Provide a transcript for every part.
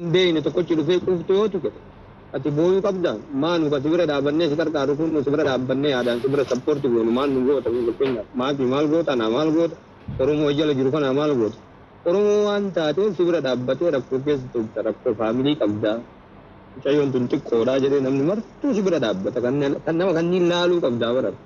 Hin beekne tokkochi dhufee quuftu yoo tuqe ati booyuu qabda? Maa nu ka si bira dhaabannee si qarqaaru kun, nu si bira dhaabbannee yaadaan si bira support goonu, maal nu goota? Fakkeenyaaf maatii maal goota? Anaa maal goota? Oromoo jala jiru kanaa maal goota? Oromoo waan taateef si bira dhaabbatee rakkoo keessa turta, rakkoo family qabda, mucayyoon tun xiqqoodhaa jedhee namni martuu si bira dhaabbata. Kan nama kanniin laaluu qabdaa barata.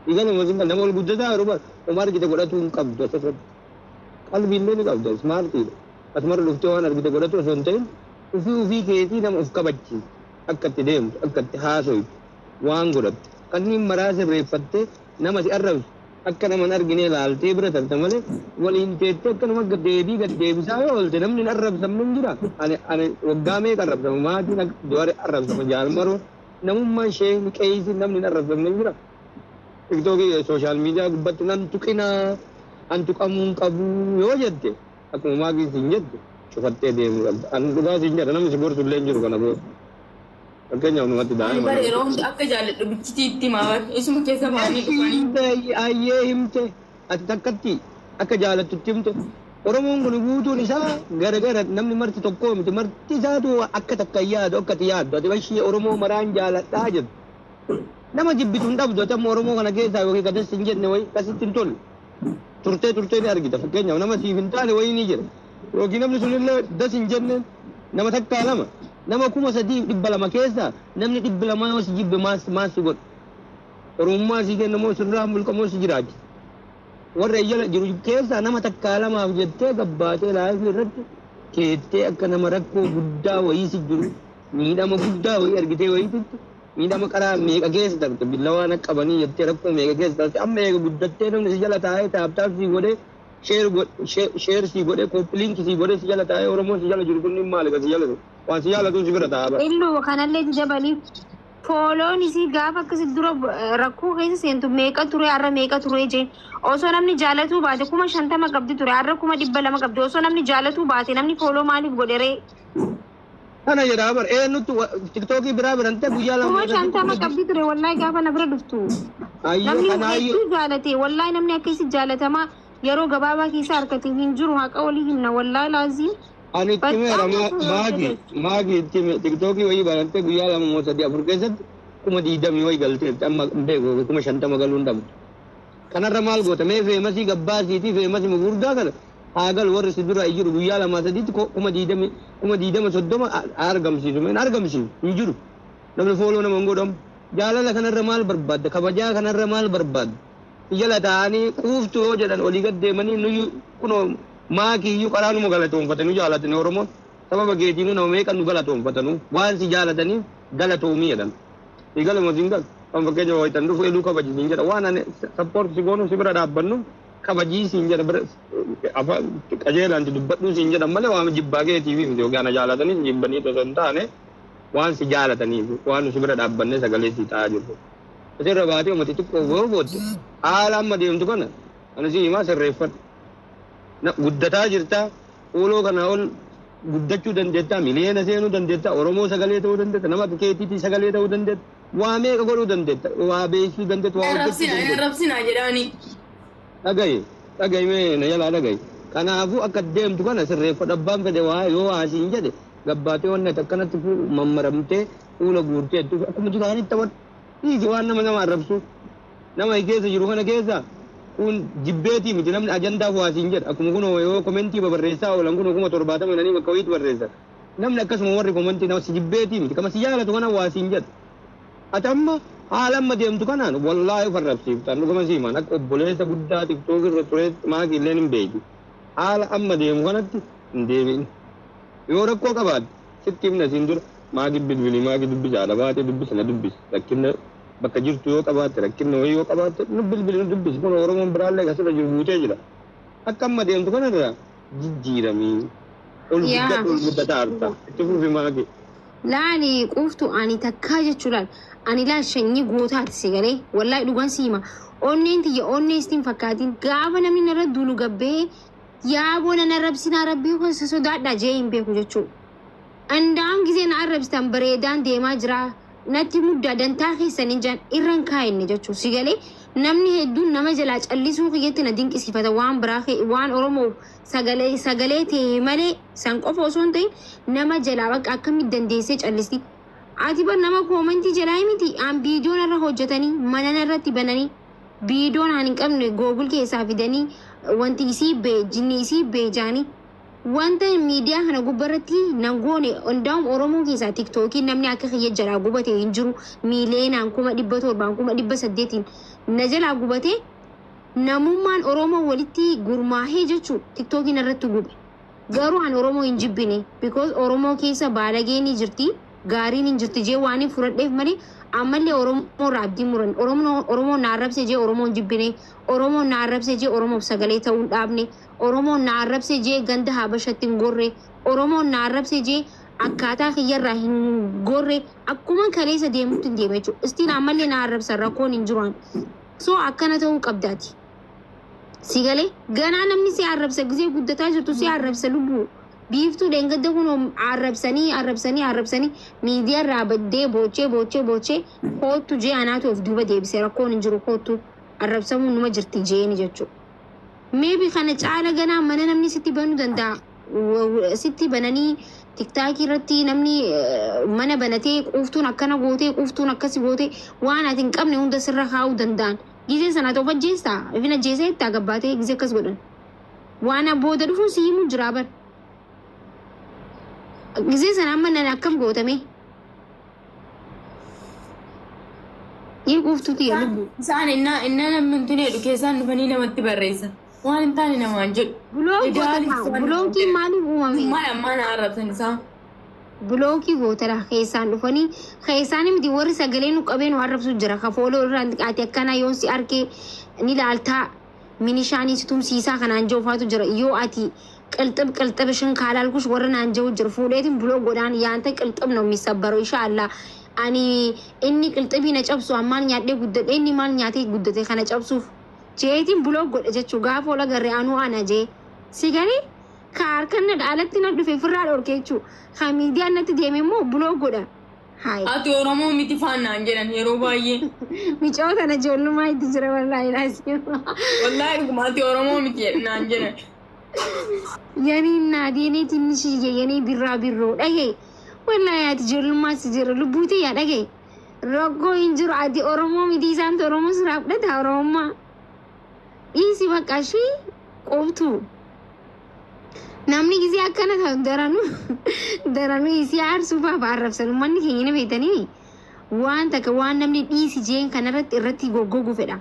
Dhiigaluma sin nama ol guddataa yeroo bara homaa argite godhatuu hin qabdu. Asirratti qalbiillee ni qabda, smartiidha. Asumarra dhuftee waan argite godhatu osoo hin ta'in, ufii ufii keetii nama of kabachiisu, akka itti deemtu, akka itti haasoytu, waan godhattu kanneen maraa sirreeffattee, nama si arrabsu akka nama hin argine ilaaltee bira tarta malee, waliin teettee akkanuma gad deebii gad deebisaa yoo oolte, namni hin arrabsamne hin jira. Ani waggaa meeqa arrabsama? Maatiin akka Jawaar arrabsama, Jaalmaroo, namummaan, sheekni, qeeysiin, namni hin arrabsamne hin jira. TikTokii, social media gubbatti nan tuqinaa, an tuqamuu hin qabu yoo jette, akkuma maakii siin jette, cufattee deemuu qabda. An dhugaa siin jedha, namni si gorsu illee hin jiru kana booda. Fakkeenyaaf namatti Ani daa'ima bara nama. Yeroo hunda akka jaalladhu bichitii itti himaa bara. Isuma keessa ba'anii dhufanii. Himte, ayyee, himte. Ati takkatti akka jaalattutti himte. Oromoon kun guutuun isaa garagara, namni marti tokkoo miti, marti isaatu akka takka hin yaadu akka ati yaaddu. Ati bashii Oromoo maraan jaaladhaa jettu. Nama jibbitu hin dhabdu. Ati amma Oromoo kana keessaa yookiin kadas hin jenne wayi akkasitti hin tolle. Turtee turtee ni argita. Fakkeenyaaf nama siif hin taane wayii ni jira. Yookiin namni sunillee das hin jenneen nama takkaa lama, nama 3,200 keessaa namni 200 yoo si jibbe, maas maas si godha? Oromummaa sii kenna moo sirraa mulqamoo si jiraachisa? Warra jala jiru keessaa nama takkaa lamaaf jettee gabbaatee live irratti keettee, akka nama rakkoo guddaa wayii si jiru, miidhama guddaa wayii argitee wayiititti, miidhama qaraa meeqa keessa tarte, billawaan akka qabanii jettee rakkoo meeqa keessa tarte, amma eega guddattee namni si jala taa'ee tap tap sii godhee, share sii godhee, copy link sii godhee, si jala taa'ee, Oromoon si jala jiru kun maali? Kan si jala waan si jaalatu si bira taa'a bara. Illuu kanallee jabaliif followon isii gaafa akkasi dura rakkoo keessa seentu meeqa ture, har'a meeqa ture jeen. Osoo namni jaalatuu baate 50,000 qabdi ture, har'a 200,000 qabdi. Osoo namni jaalatuu baate namni follow maaliif godheree? Kana jedhaa bara, eenyutu TikTokii biraa birantee guyyaa 2 50,000 qabdi ture wallahi gaafa na bira dhuftu. Ayyoo. Namni Kanaayyuu. hedduu jaalate wallahi, namni akkasi jaalatamaa yeroo gabaabaa keessa harkate hin jiru, haqa walii himna, wallahi laaziim. Ani itti himeera. Baay'ee. Maagi maagi itti hime, TikTokii wayii banantee guyyaa 2 moo 3 4 keessatti 20,000 wayii galteetti, amma hin beeku, 50,000 galuu hin dhabdu. Kanarra maal goota? Mee famousii gabbaasiitii, famousii gurguddaa kana haa galu. Warri si dura jiru guyyaa 2 3tti 20,000, 20,000, 30 argamsiisu. Mee argamsiisu hin jiru. Namni follow nama hin godhamu. Jaalala kanarra maal barbaadda? Kabajaa kanarra maal barbaadda? Jala taa'anii quuftu yoo jedhan, olii gad deemanii, nuyi kunoo maakiiyyuu karaa numa galatoonfatanii jaalatanii, Oromoon sababa keetiinuu nama meeqa nu galatoonfatanu, waan si jaalataniif galatoomii jedhan. Galuma siin galu kan fakkeenya wayitan dhufu eluu kabaji siin jedha, waan ani support si goonu, si bira dhaabbannu kabajii siin jedha, bira afaan qajeelaan dubbadhuu siin jedhan malee, waan jibbaa keetiif miti, yookaan ana jaalatanii si jibbanii osoo hin taane, waan si jaalataniif, waan nu si bira dhaabbannee sagalee si ta'aa jirru. Asirra baatee uummata xiqqoo yoo bootte, haala amma deemtu kana ani si himaa, sirreeffadhu. Guddataa jirta, fuuloo kana ol guddachuu dandeetta, miliyoona seenuu dandeetta, Oromoo sagalee ta'uu dandeetta, nama akka keetiitii sagalee ta'uu dandeetta, waa meeqa godhuu dandeetta, waa beeksisuu dandeetta, waa hojjechuu Arrabsina dandeetta. Arrabsina jedhaani. Dhagaye, dhagaye, mee na jalaa dhagaye. Kanaafuu akka deemtu kana sirreeffadhu. Abbaan fedhe waa yoo haasiin jedhe, gabbaatee wanni ati akkanatti mammaramtee fuula guurtee akkuma duraanitti taphadhu. Dhiisi waan nama nama arrabsu. Nama keessa jiru kana keessa kun jibbeetii miti, namni ajandaaf waa siin jedha. Akkuma kun yoo commentii babarreessaa oolan, kun 70,000 nanii bakka wayiitti barreessan. Namni akkasuma warri commentii nama si jibbeetii miti, kama si jaalatu kana waa siin jedha. Ati amma haala amma deemtu kanaan wallaahi of arrabsiifta. Dhuguma siimaan akka obboleessa guddaa TikTok irra ture maakii illee hin beeku. Haala amma deemu kanatti hin deebi'in. Yoo rakkoo qabaatte sitti himna siin dura, maakii bilbilii, maakii dubbisa, haadha baatee dubbisa, na dubbisi. Rakkina bakka jirtu yoo qabaatte, rakkinna wayii yoo qabaatte, nu bilbili, nu dubbisi. Kun Oromoon biraallee asirra jiru guutee jira. Akka amma deemtu kanarraa jijjiiramii. Ol guddadhu, ol guddataa harta. Itti fufi, maakii. Laali quuftu, ani takkaa jechuudhaan ani laal sanyii gootaati si galee, wallahi dhugaan si hima, onneen tiyya onnee istiin fakkaatiin. Gaafa namni narra duulu gabbee, yaaboo nan arrabsinaa, rabbii kun si sodaadhaa jee hin beeku jechuudha. Andaan gisee na arrabsitan bareedaan deemaa jira, natti muddaa dantaa keessan hin jaan irran kaayinne jechuudha si galee. Namni hedduun nama jalaa callisuu kiyyatti na dinqisiifata waan biraa waan Oromoo sagalee sagalee ta'e malee san qofa osoo hin ta'in nama jalaa bakka akkamitti dandeessee callisti. Ati bar nama koomantii jalaa miti aan viidiyoon irra hojjetanii mana irratti bananii viidiyoon aan hin qabne Google keessaa fidanii wanti isii bee jinni isii bee jaanii wanta miidiyaa kana gubbarratti nan goone hundaa'um Oromoo keessaa tiktookii namni akka kiyya jalaa gubate hin jiru miileenaan 700,000 800,000 na jalaa gubate namummaan Oromoo walitti gurmaahee jechuu tiktookiin irratti gube. Garuu an Oromoo hin jibbine because Oromoo keessa baalageen ni jirti gaariin hin jirti jee waan hin fudhadheef malee ammallee Oromoo irraa abdii muran Oromoo na arrabse jee Oromoo hin jibbine Oromoo na arrabse jee Oromoof sagalee ta'uu hin dhaabne Oromoo na arrabse jee ganda Habashatti hin gorre Oromoo na arrabse jee akkaataa kiyyarraa hin gorre akkuma kaleessa deemutti hin deema jechuudha. Istiin ammallee na arrabsan rakkoon hin jiru. So akkana ta'uu qabdaati. Si galee ganaa namni si arrabsa gisee guddataa jirtu si arrabsa lubbuu. Biiftuu dheengadda kun arrabsanii arrabsanii arrabsanii miidiyaa irraa baddee boochee boochee boochee koottu jee anaatu of duuba deebisee rakkoon hin jiru koottu arrabsamuun numa jirti jeeni jechuudha. Maybe kana caala ganaa mana namni sitti banuu danda'a. Sitti bananii tiktaakii irratti namni mana banatee quuftuun akkana gootee quuftuun akkasi gootee waan ati hin qabne hunda sirra kaa'uu danda'an. Gisee sana ta'u ajjeestaa ifin ajjeesee itti agabbaatee gisee akkas godhan. Waan booda dhufuun si himuu jira bar. Gisee sana amma nan akkam gootame? Yee quuftuuti yaa lubbuu. Isaan innaa innaa namni hin jedhu keessaan dhufanii namatti barreessan. Waan hin taane namaan jedhu. Block gootadha. Blockiin maaliif uumame? Maal ammaa na arrabsan isaan. Block gootadha keessaan dhufanii keessaan miti warri sagalee nu qabee nu arrabsu jira. Kafooloo irraan xiqqaate akkana yoo si arkee ni laaltaa minishaanii si tumsiisaa kanaan jiru jira. Yoo ati qilxib qilxib shin kaalaalkush warra naan jiru jira. Fuudheetiin block godhaan yaanta qilxib ነው የሚሰበረው ኢንሻአላህ ani inni qilxibii na cabsu ammaan nyaadhee guddadhe inni maal nyaatee guddate kana cabsuuf jeetiin block godhe jechuu gaafa ol agarre anuu ana jee si galee ka harkan na alatti na dhufe firraa dhorke jechuu ka miidiyaan natti deeme immoo block godha. Hayi. Ati Oromoo miti faannaan jedhan yeroo baay'ee. Micoo tana ijoollummaa itti jira wallaahi naasii. Wallaahi dhuguma ati Oromoo miti naan jedhan. የኔ እናት የኔ ትንሽዬ የኔ ቢራቢሮ dhagee wallaahi ati ijoollummaa si jira lubbuuti yaa dhagee rakkoo hin jiru ati Oromoo miti isaantu Oromoo siraa fudhata Oromummaa dhiisi bakka ishii qoftu namni gisee akkana ta'u daranuu daranuu isii aarsuu fa'aa arrabsan uummanni keenya ni beektanii waan takka waan namni dhiisi jeen kanarratti irratti goggogu fedha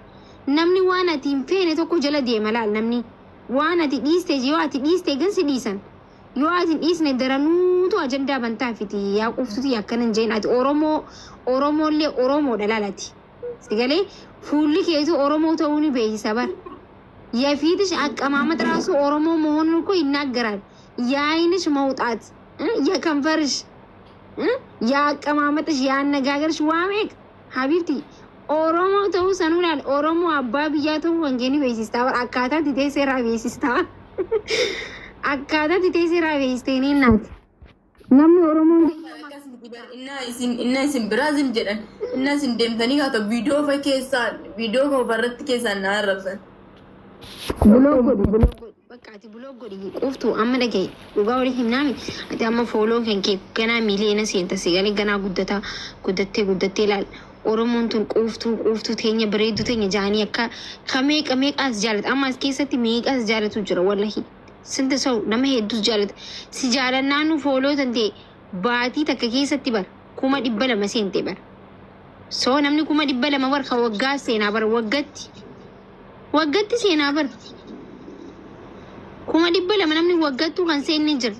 namni waan ati hin feene tokko jala deema laal namni waan ati dhiiste yoo ati dhiiste gan si dhiisan yoo ati hin dhiisne daranuutu ajandaa bantaafiti yaa quftuti akkana hin jeen ati Oromoo Oromoollee Oromoodha laalati sigalee fuulli keetu Oromoo ta'uu ni beeksisa bar የፊትሽ አቀማመጥ ራሱ ኦሮሞ መሆኑን እኮ ይናገራል። የአይንሽ መውጣት የከንፈርሽ የአቀማመጥሽ የአነጋገርሽ ዋሜቅ حبيبتي Oromoo ta'uu sanuu laal Oromoo abbaa biyyaa ta'uu wangeeni beeksistaa bar akkaataa titee seeraa beeksistaa akkaataa titee seeraa beeksistee ni naati namni Oromoo Innaa isin biraa isin jedhan innaa isin deemtanii haa ta'u viidiyoo fa keessaan viidiyoo kan ofarratti keessaan na arrabsan. Block godhi block godhi bakka ati block godhi quftu amma dhagaye dhugaa walii himnaami ati amma follow kan kee ganaa miiliyoona seenta sigalee ganaa guddataa guddattee guddattee ilaal Oromoon tun quuftuu quuftuu teenya bareedduu teenya jaanii akka ka meeqa meeqaas jaalata amma as keessatti meeqaas jaalatu jira wallahi sinta sau nama hedduus jaalata si jaalannaanu follow tan ta'e baatii takka keessatti bar 200,000 seente bar so namni 200,000 bar ka waggaa seenaa bar waggatti waggatti seenaa bar 200,000 namni waggattuu kan seenne jira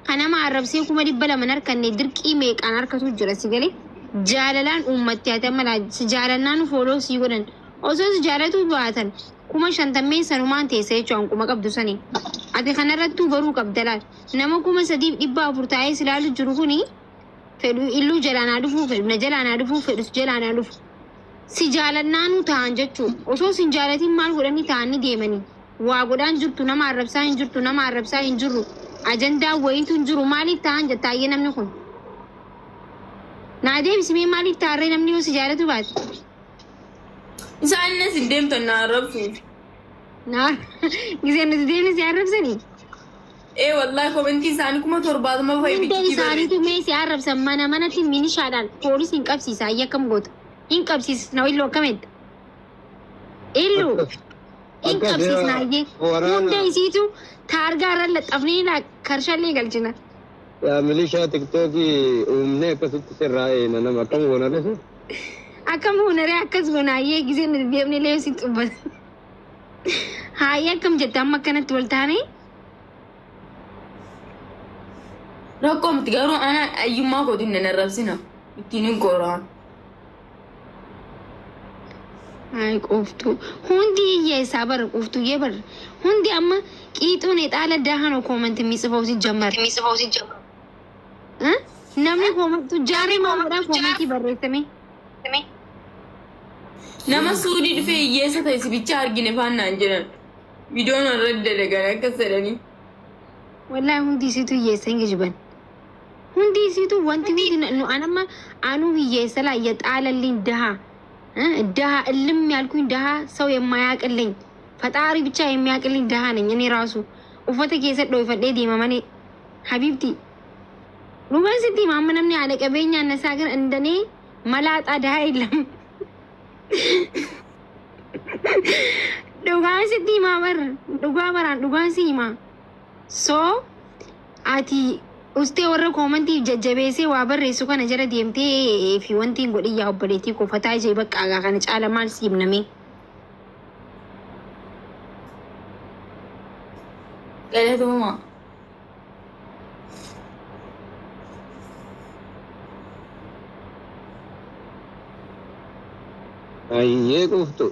kan nama arrabsee 200,000 harkanne dirqii meeqaan harkatu jira si galee jaalalaan uummatti ati amma si jaalannaan follow sii godhan osoo si jaalatuu baatan 50,000 sanumaan teessa jechuun kuma qabdu sanii ati kanarrattuu baruu qabda laal nama 3,400 taa'ee si ilaalu jiru kuni fedhu illuu jalaanaa dhufuu fedhu na jalaanaa dhufuu fedhus jalaanaa dhufu si jaalannaanuu ta'an jechuun osoo si hin jaalatin maal godhanii ta'anii deemanii waa godhaan jirtu nama arrabsaa hin jirtu nama arrabsaa hin jirru ajandaa wayiitu hin jiru maaliif ta'an jettaayyee namni kun naa deebisimee maaliif taarree namni yoo si jaalatu baate. Isaan innas hin deemtan na arrabsuuf. Na gisee nuti deemne si arrabsanii? Ee wallaahi komentii isaanii 70,000 fa'i Hunda bichitii barreessu. isaaniitu mee si arrabsan mana manatti minishaadhaan poolisiin qabsiisa ayya akkam goota. Hin qabsiisna illuu akkamedda? Illuu hin Akkas qabsiisna yaa ayyee. waraana Hunda isiitu taargaa irra laxxafnee karshallee galchina. Yaa milishaa tiktookii uumnee akkasitti sirraa eena nama akkam goona dhese. Akkam goonaree akkas goona ayyee gisee nuti deemne lee si xubbata. Haayee akkam jette amma akkanatti wal taane? Rakkoo miti garuu anaan ayyummaa kootiin nan arrabsina. Ittiin hin kooraan. Ay quuftuu hundi hiyyeessaa bara quuftuyyee bara hundi amma qiixuun exaala dahan koomanti የሚጽፈው ሲጀመር እ namni koomantu jaarri maamudhaan koomantii barreessame Nama suudii dhufee hiyyeessa ta'e si bicha argine faannaan jedhan. Viidiyoon irra dalagan akkas jedhanii. Wallaahi hundi isiitu hiyyeessa hin gejiban hundi isiitu wanti hundi nu anamma anuu hiyyeessa laa የጣለልኝ ድሃ እ ድሃ እልም ያልኩኝ ድሃ ሰው የማያቅልኝ ፈጣሪ ብቻ የሚያቅልኝ ድሃ ነኝ። እኔ ራሱ uffata keessa dhoofadhee deema malee ሀቢብቲ dhugaan sitti hima amma namni haadha qabeenyaa annasaa ግን እንደኔ መላጣ ድሃ የለም። Dhugaan sitti himaa bar dhugaa baraan dhugaan si himaa. So ati ustee warra koomantiif jajjabeessee waa barreessu kana jala deemtee fi wanti hin godhin yaa obboleettii koo fataa ijee bakka agaa kana caala maal si himname. Galatooma. Ayyee quuftu.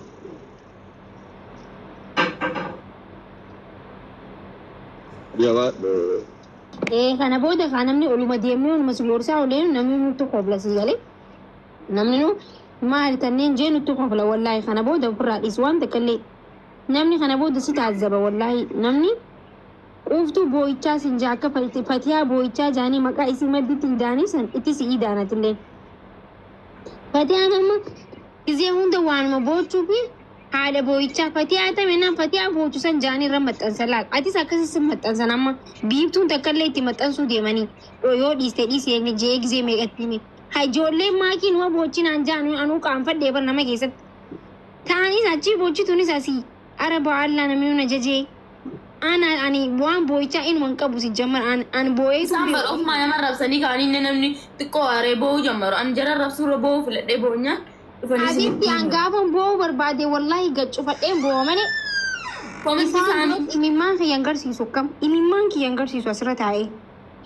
Jabaadhu. Ee kana booda kaa namni oluma deemnee oluma si gorsaa olee namni nutti kofla si galee namni nu maali tanneen jee nutti kofla wallaahi kana booda ofirraa dhiisu waan takka illee namni kana booda si taazzaba wallaahi namni quuftuu boo'ichaa sin jaa akka fatiyaa boo'ichaa jaanii maqaa isii madditti idaanii san itti si idaanatillee. Fatiyaan amma gisee hunda waanuma boochuu fi haadha boo'ichaa fatiyaa tame naan fatiyaa boochu san jaanii irra maxxansan laal atis akkasii sin maxxansan amma biiftuun takka illee itti maxxansuu deemanii yoo dhiiste dhiise jee gisee meeqatti hime. Haa ijoolleen maakiin waa boochinaan jaan anuu qaanfadhee bar nama keessatti. Ta'anis achii boochituunis asii ara ba'aallaa namni nuna jajee. Ana ani waan boo'ichaa inuma hin qabu si jammar an boo'ee Isaan bara ofumaa nama arrabsanii kaanii inni namni xiqqoo aaree boo'uu jammaru. Ani jara arrabsuurra boo'uu filadhee boonyaan dhufanii Habiibti isinitti an himu. gaafan boo'uu barbaade wallaahi gaccufadheen boo'a malee Komentii isaan isaanii biratti imimmaan kiyya hin garsiisu akkam imimmaan kiyya hin garsiisu asirra taa'ee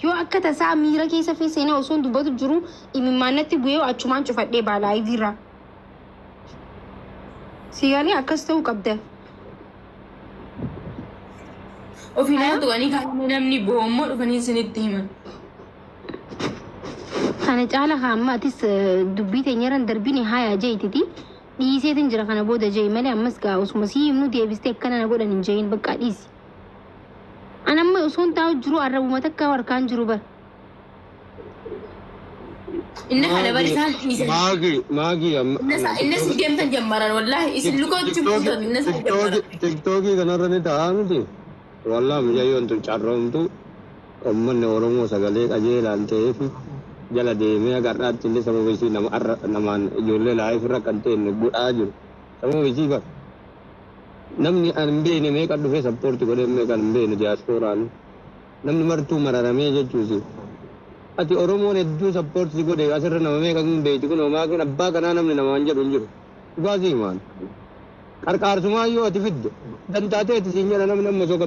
yoo akka tasaa miira keessa seenee osoo hin dubbatu jiru imimmaan natti bu'ee achumaan cufadhee baala iviirra. Sigalee akkas ta'uu qabda. Ofii nama tuqanii kaanii namni boo'ummoo dhufanii isinitti himan. Kana caala hamma atis dubbii teenya irra hin darbine hayaa jeetiti dhiiseetin jira kana booda jee malee ammas gaa osuma sii himnu deebistee akkana na godhan hin jeeyin bakka dhiisi. An amma osoo hin taa'u jiru arrabuma takka harkaan jiru bara. Inni kana bari isaan dhiisan. Maagi maagi amma. Inna isin deemtan jammaran wallaahi isin luka fuutan inna isin jammaran. Tiktookii kanarra ni taa'aa miti. Wallaahi mucayyoon tun carroomtu uummanni Oromoo sagalee qajeelaan ta'eef jala deemee agarraatti illee sababa isii nama arra namaan ijoollee laayif irra kan ta'e godhaa jiru. Sababa isii bara. Namni an hin beekne meeqa dhufee sappoorti godhee meeqa hin beekne diyaaspooraan. Namni martuu mararamee jechuusi. Ati Oromoon hedduu sappoorti godhe asirra nama meeqa hin beekti kun homaa kun abbaa kanaa namni namaan jedhu hin jiru. Dhugaasii maal? Qarqaarsumaa yoo ati fidde dantaatee ati siin jedha namni amma osoo